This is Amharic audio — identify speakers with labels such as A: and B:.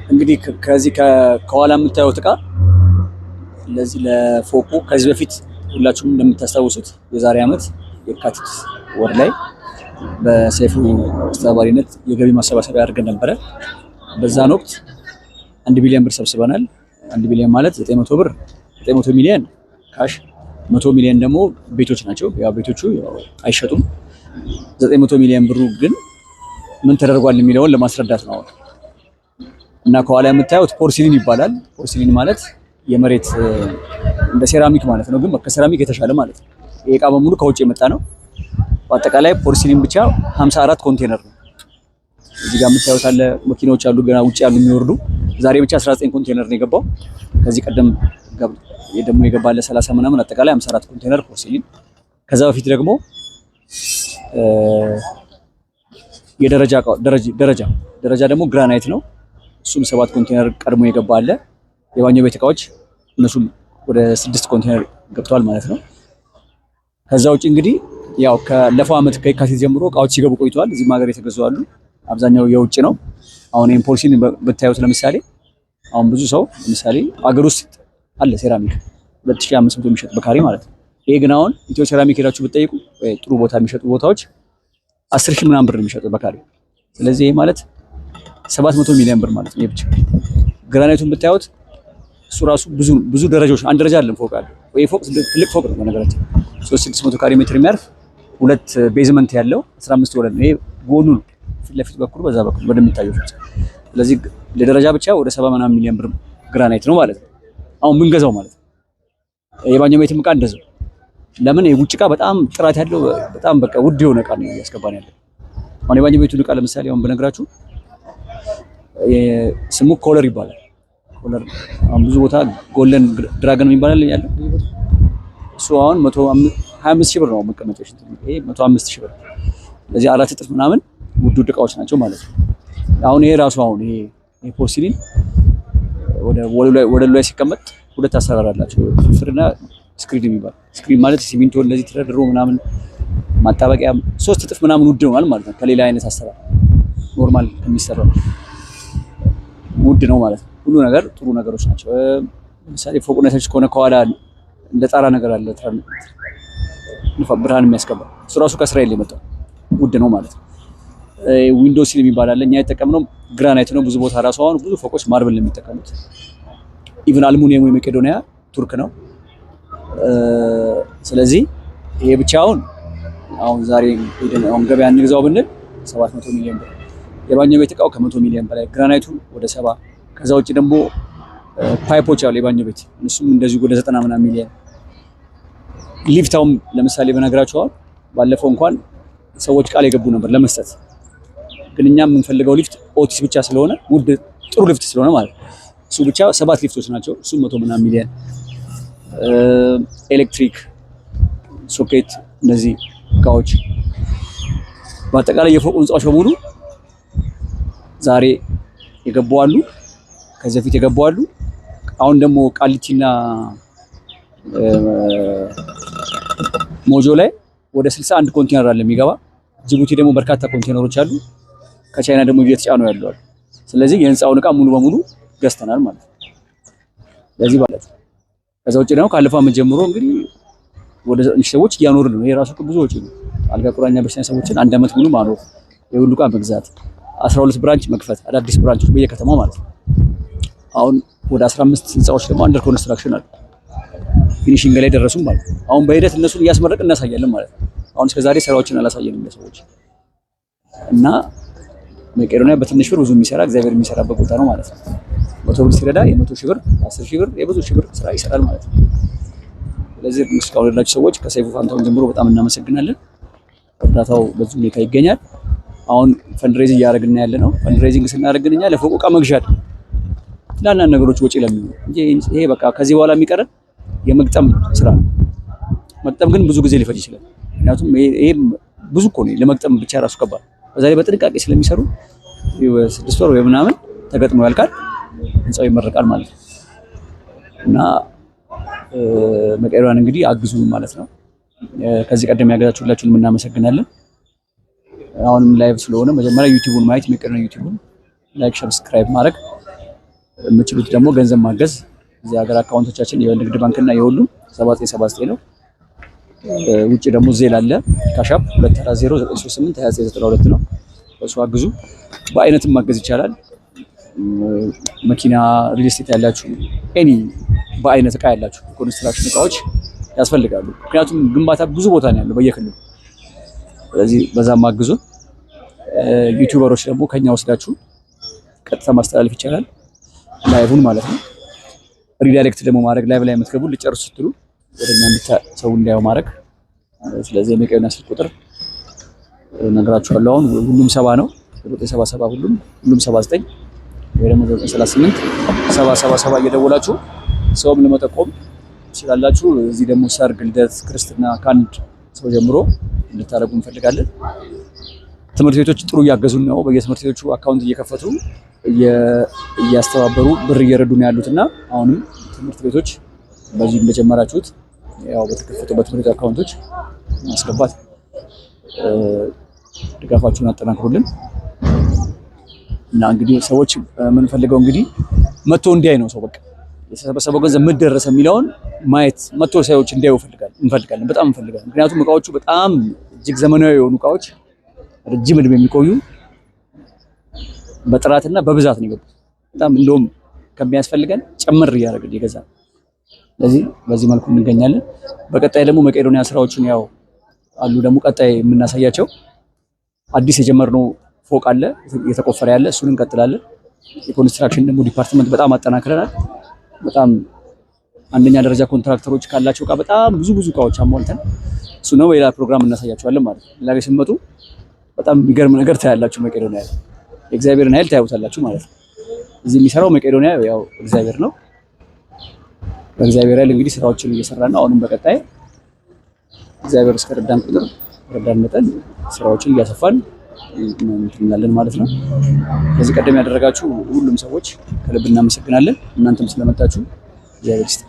A: እንግዲህ ከዚህ ከኋላ የምታዩት እቃ ለዚህ ለፎቁ ከዚህ በፊት ሁላችሁም እንደምታስታውሱት የዛሬ ዓመት የካቲት ወር ላይ በሰይፉ አስተባባሪነት የገቢ ማሰባሰቢያ አድርገን ነበረ። በዛን ወቅት 1 ቢሊዮን ብር ሰብስበናል። 1 ቢሊዮን ማለት 900 ብር 900 ሚሊዮን cash፣ 100 ሚሊዮን ደግሞ ቤቶች ናቸው። ያው ቤቶቹ ያው አይሸጡም። 900 ሚሊዮን ብሩ ግን ምን ተደርጓል የሚለውን ለማስረዳት ነው አሁን። እና ከኋላ የምታዩት porcelain ይባላል። Porcelain ማለት የመሬት እንደ ሴራሚክ ማለት ነው፣ ግን ከሴራሚክ የተሻለ ማለት ነው። ይሄ እቃ በሙሉ ከውጭ የመጣ ነው። በአጠቃላይ porcelain ብቻ 54 ኮንቴነር ነው። እዚህ ጋር የምታዩት አለ፣ መኪናዎች አሉ ገና ውጭ ያሉ የሚወርዱ። ዛሬ ብቻ 19 ኮንቴነር ነው የገባው። ከዚህ ቀደም ደግሞ የገባ አለ 30 ምናምን፣ አጠቃላይ 54 ኮንቴነር porcelain። ከዛ በፊት ደግሞ የደረጃ ደረጃ ደረጃ ደግሞ ግራናይት ነው። እሱም 7 ኮንቴነር ቀድሞ የገባ አለ። የባኞ ቤት እቃዎች እነሱም ወደ 6 ኮንቴነር ገብተዋል ማለት ነው። ከዛ ውጭ እንግዲህ ያው ካለፈው ዓመት ከየካቲት ጀምሮ እቃዎች ሲገቡ ቆይተዋል። እዚህም ሀገር የተገዙ አሉ። አብዛኛው የውጭ ነው። አሁን ይሄን porcelain ብታዩት ለምሳሌ አሁን ብዙ ሰው ለምሳሌ አገር ውስጥ አለ ሴራሚክ 2500 የሚሸጥ በካሬ ማለት ነው። ይሄ ግን አሁን ኢትዮ ሴራሚክ ሄዳችሁ ብትጠይቁ ወይ ጥሩ ቦታ የሚሸጡ ቦታዎች 10 ሺህ ምናምን ብር ነው የሚሸጡት በካሬ። ስለዚህ ይሄ ማለት 700 ሚሊዮን ብር ማለት ነው። ይሄ ብቻ ግራናይቱን ብታዩት እሱ ራሱ ብዙ ብዙ ደረጃዎች፣ አንድ ደረጃ አይደለም ፎቅ አለ ወይ ፎቅ ትልቅ ፎቅ ነው በነገራችን፣ 3600 ካሬ ሜትር የሚያርፍ ሁለት basement ያለው 15 ወለል ነው። ይሄ ጎኑ ነው ፊት ለፊት በኩል በዛ በኩል ወደሚታየው ፊት። ስለዚህ ለደረጃ ብቻ ወደ 70 ምናምን ሚሊዮን ብር ግራናይት ነው ማለት ነው። አሁን ብንገዛው ማለት ነው። የባኞ ቤትም እቃ እንደዛው። ለምን የውጭ እቃ በጣም ጥራት ያለው በጣም በቃ ውድ የሆነ እቃ ነው እያስገባን ያለው። አሁን የባኞ ቤቱን እቃ ለምሳሌ አሁን ብነግራችሁ ስሙ ኮለር ይባላል። ኮለር አሁን ብዙ ቦታ ጎልደን ድራገን የሚባል ያለው እሱ አሁን 125 ሺህ ብር ነው መቀመጫው። ይሄ 105 ሺህ ብር። ስለዚህ 4 እጥፍ ምናምን ውድ ውድ እቃዎች ናቸው ማለት ነው። አሁን ይሄ ራሱ አሁን ይሄ porcelain ወደ ወለሉ ላይ ሲቀመጥ ሁለት አሰራር አላቸው፣ ፍርፍርና screed የሚባል። Screed ማለት ሲሚንቶ እንደዚህ ተደርድሮ ምናምን ማጣበቂያ 3 እጥፍ ምናምን ውድ ይሆናል ማለት ነው። ከሌላ አይነት አሰራር normal ከሚሰራው ውድ ነው ማለት ነው። ሁሉ ነገር ጥሩ ነገሮች ናቸው። ለምሳሌ ፎቁነቶች ከሆነ ከኋላ እንደ ጣራ ነገር አለ ብርሃን የሚያስገባ፣ እሱ ራሱ ከእስራኤል የመጣው ውድ ነው ማለት ነው። Window sill የሚባል አለ። እኛ የተጠቀምነው ግራናይት ነው። ብዙ ቦታ ራሱ አሁን ብዙ ፎቆች marble ነው የሚጠቀሙት። Even አልሙኒየሙ የመቄዶንያ ቱርክ ነው። ስለዚህ ይሄ ብቻ አሁን አሁን ዛሬ ሄደን አሁን ገበያ እንግዛው ብንል 700 ሚሊዮን ብር፣ የባኞ ቤት እቃው ከ100 ሚሊዮን በላይ፣ ግራናይቱ ወደ 70፣ ከዛ ውጭ ደግሞ pipe ኦች አሉ የባኞ ቤት፣ እነሱም እንደዚሁ ወደ 90 ምናምን ሚሊዮን። ሊፍታውም ለምሳሌ በነገራችሁ አሁን ባለፈው እንኳን ሰዎች ቃል የገቡ ነበር ለመስጠት፣ ግን እኛ የምንፈልገው ሊፍት ኦቲስ ብቻ ስለሆነ ውድ ጥሩ ሊፍት ስለሆነ ማለት ነው። እሱ ብቻ ሰባት ሊፍቶች ናቸው። እሱ 100 ምናምን ሚሊዮን፣ ኤሌክትሪክ ሶኬት፣ እነዚህ እቃዎች በአጠቃላይ የፎቅ ህንጻዎች በሙሉ ዛሬ የገቡ አሉ፣ ከዚህ በፊት የገቡ አሉ። አሁን ደግሞ ቃሊቲና ሞጆ ላይ ወደ 61 ኮንቴነር አለ የሚገባ። ጅቡቲ ደግሞ በርካታ ኮንቴነሮች አሉ። ከቻይና ደግሞ እየተጫኑ ያሉ አሉ። ስለዚህ የህንፃውን እቃ ሙሉ በሙሉ ገዝተናል ማለት ነው። ለዚህ ማለት ነው። ከዛ ውጭ ደግሞ ካለፈው ዓመት ጀምሮ እንግዲህ ወደ 9,000 ሰዎች እያኖርን ነው። ይሄ ራሱ ብዙ ወጪ ነው። አልጋ ቁራኛ በሽተኛ ሰዎችን አንድ ዓመት ሙሉ ማኖር፣ የሁሉ እቃ መግዛት፣ 12 branch መክፈት፣ አዳዲስ branch ኦች በየከተማው ማለት ነው። አሁን ወደ 15 ህንፃዎች ደግሞ under construction አሉ። Finishing ላይ ደረሱም ማለት ነው። አሁን በሂደት እነሱን እያስመረቅን እናሳያለን ማለት ነው። አሁን እስከዛሬ ስራዎችን አላሳየንም ለሰዎች። እና መቄዶንያ በትንሽ ብር ብዙ የሚሰራ እግዚአብሔር የሚሰራበት ቦታ ነው ማለት ነው። 100 ብር ሲረዳ የ100,000 ብር፣ የ10,000 ብር፣ የብዙ ሺህ ብር ስራ ይሰራል ማለት ነው። ስለዚህ እስካሁን ያላችሁ ሰዎች ከሰይፉ ፋንታሁን ጀምሮ በጣም እናመሰግናለን። እርዳታው በዚህ ሁኔታ ይገኛል። አሁን fundraise እያደረግን ያለ ነው። Fundraising ስናደርግ ግን እኛ ለፎቁ ዕቃ መግዣ አይደለም፣ ለአንዳንድ ነገሮች ወጪ ለሚሆኑ እንጂ ይሄ በቃ ከዚህ በኋላ የሚቀረን የመግጠም ስራ ነው። መግጠም ግን ብዙ ጊዜ ሊፈጅ ይችላል። ምክንያቱም ይሄ ብዙ እኮ ነው ለመግጠም ብቻ ራሱ ከባድ። በዛ ላይ በጥንቃቄ ስለሚሰሩ 6 ወር ወይ ምናምን ተገጥሞ ያልቃል፣ ህንፃው ይመረቃል ማለት ነው። እና መቄዶንያን እንግዲህ አግዙ ማለት ነው። ከዚህ ቀደም ያገዛችሁ ሁላችሁንም እናመሰግናለን። አሁንም live ስለሆነ መጀመሪያ ዩቲዩቡን ማየት፣ መቄዶንያ ዩቲዩቡን like፣ subscribe ማድረግ። የምችሉት ደግሞ ገንዘብ ማገዝ እዚህ ሀገር account ኦቻችን የንግድ ባንክና የሁሉም 7979 ነው። ውጭ ደግሞ Zelle አለ፣ Cash App 2409382992 ነው። በሱ አግዙ። በአይነትም ማገዝ ይቻላል። መኪና፣ real estate ያላችሁ፣ any በአይነት እቃ ያላችሁ construction እቃዎች ያስፈልጋሉ። ምክንያቱም ግንባታ ብዙ ቦታ ነው ያለው በየክልሉ። ስለዚህ በዛም አግዙ። YouTuber ኦች ደግሞ ከኛ ወስዳችሁ ቀጥታ ማስተላለፍ ይቻላል፣ live ኡን ማለት ነው። Redirect ደግሞ ማድረግ፣ live ላይ የምትገቡ ልጨርሱ ስትሉ ወደኛ ብቻ ሰው እንዲያየው ማድረግ። ስለዚህ የመቄዶንያ ስልክ ቁጥር ነግራችኋለሁ። አሁን ሁሉም 70 ነው፣ 977፣ ሁሉም 79 ወይ ደግሞ 938 777 እየደወላችሁ ሰውም ለመጠቆም ትችላላችሁ። እዚህ ደግሞ ሰርግ፣ ልደት፣ ክርስትና ከአንድ ሰው ጀምሮ እንድታደርጉ እንፈልጋለን። ትምህርት ቤቶች ጥሩ እያገዙን ነው። በየትምህርት ቤቶቹ account እየከፈቱ እያስተባበሩ ብር እየረዱ ነው ያሉት እና አሁንም ትምህርት ቤቶች በዚህ እንደጀመራችሁት ያው በተከፈቱ በትምህርት ቤት account ኦች ማስገባት ድጋፋችሁን አጠናክሩልን እና እንግዲህ ሰዎች የምንፈልገው እንግዲህ መጥቶ እንዲያይ ነው። ሰው በቃ የተሰበሰበው ገንዘብ ምን ደረሰ የሚለውን ማየት፣ መጥቶ ሰዎች እንዲያዩ እንፈልጋለን፣ በጣም እንፈልጋለን። ምክንያቱም እቃዎቹ በጣም እጅግ ዘመናዊ የሆኑ እቃዎች፣ ረጅም እድሜ የሚቆዩ፣ በጥራትና በብዛት ነው የገቡት። በጣም እንደውም ከሚያስፈልገን ጨምር እያደረግን የገዛ። ስለዚህ በዚህ መልኩ እንገኛለን። በቀጣይ ደግሞ መቄዶንያ ስራዎችን ያው አሉ፣ ደግሞ ቀጣይ የምናሳያቸው አዲስ የጀመርነው ፎቅ አለ እየተቆፈረ ያለ፣ እሱን እንቀጥላለን። የ construction ደግሞ department በጣም አጠናክረናል። በጣም አንደኛ ደረጃ contractor ኦች ካላቸው እቃ በጣም ብዙ ብዙ እቃዎች አሟልተን እሱ ነው በሌላ ፕሮግራም እናሳያቸዋለን ማለት ነው። ሌላ ስትመጡ በጣም የሚገርም ነገር ታያላችሁ። መቄዶንያ ላይ የእግዚአብሔርን ኃይል ታያውታላችሁ ማለት ነው። እዚህ የሚሰራው መቄዶንያ ያው እግዚአብሔር ነው። በእግዚአብሔር ኃይል እንግዲህ ስራዎችን እየሰራ ነው። አሁንም በቀጣይ እግዚአብሔር እስከ ረዳን ቁጥር ረዳን መጠን ስራዎችን እያሰፋን እንላለን ማለት ነው። ከዚህ ቀደም ያደረጋችሁ ሁሉም ሰዎች ከልብ እናመሰግናለን። እናንተም ስለመጣችሁ እግዚአብሔር ይስጥ።